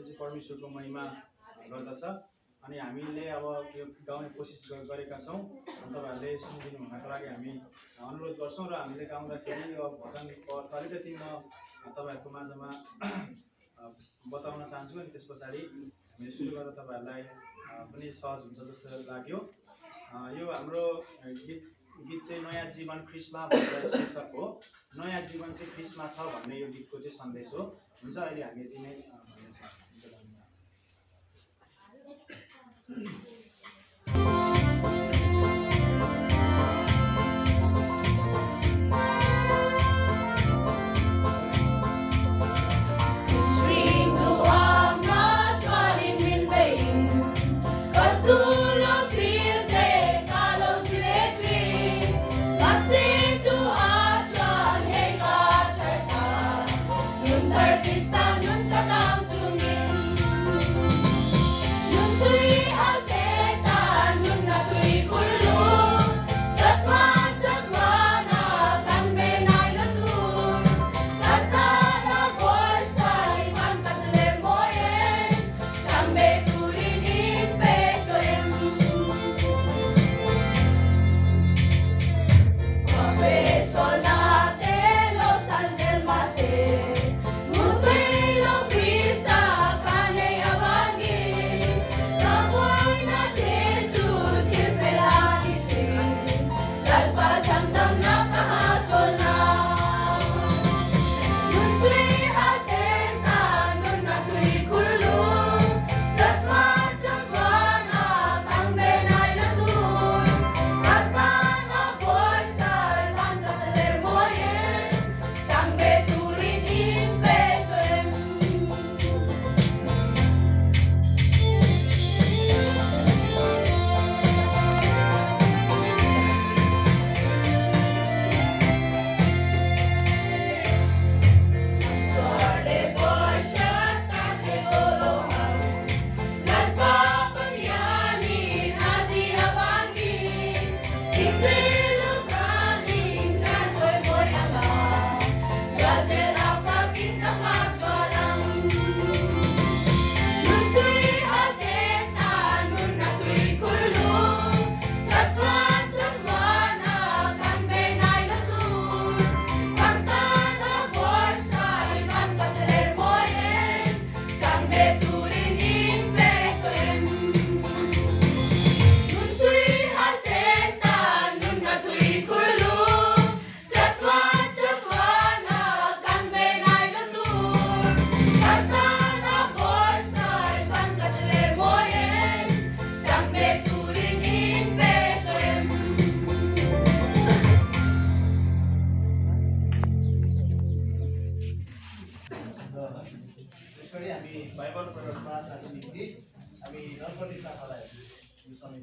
चाहिँ परमेश्वरको महिमा गर्दछ अनि हामीले अब यो गाउने कोसिस गरेका छौँ। तपाईहरुले सुनिदिनु हुनको लागि हामी अनुरोध गर्छौँ र हामीले गाउँदाखेरि यो भजनको अर्थ अलिकति म तपाईहरुको माझमा बताउन चाहन्छु अनि त्यसपछि हामीले सुरु गर्दा तपाईहरुलाई पनि सहज हुन्छ जस्तो लाग्यो। यो हाम्रो गीत चाहिँ नयाँ जीवन ख्रीष्टमा भनेर शीर्षक हो। नयाँ जीवन चाहिँ ख्रीष्टमा छ भन्ने यो गीतको चाहिँ सन्देश हो। हुन्छ अहिले हामी यति नै भन्नेछौँ। बाइबल प्रयोग प्रार्थनाको निम्ति हामी नर्सरी शाखालाई समय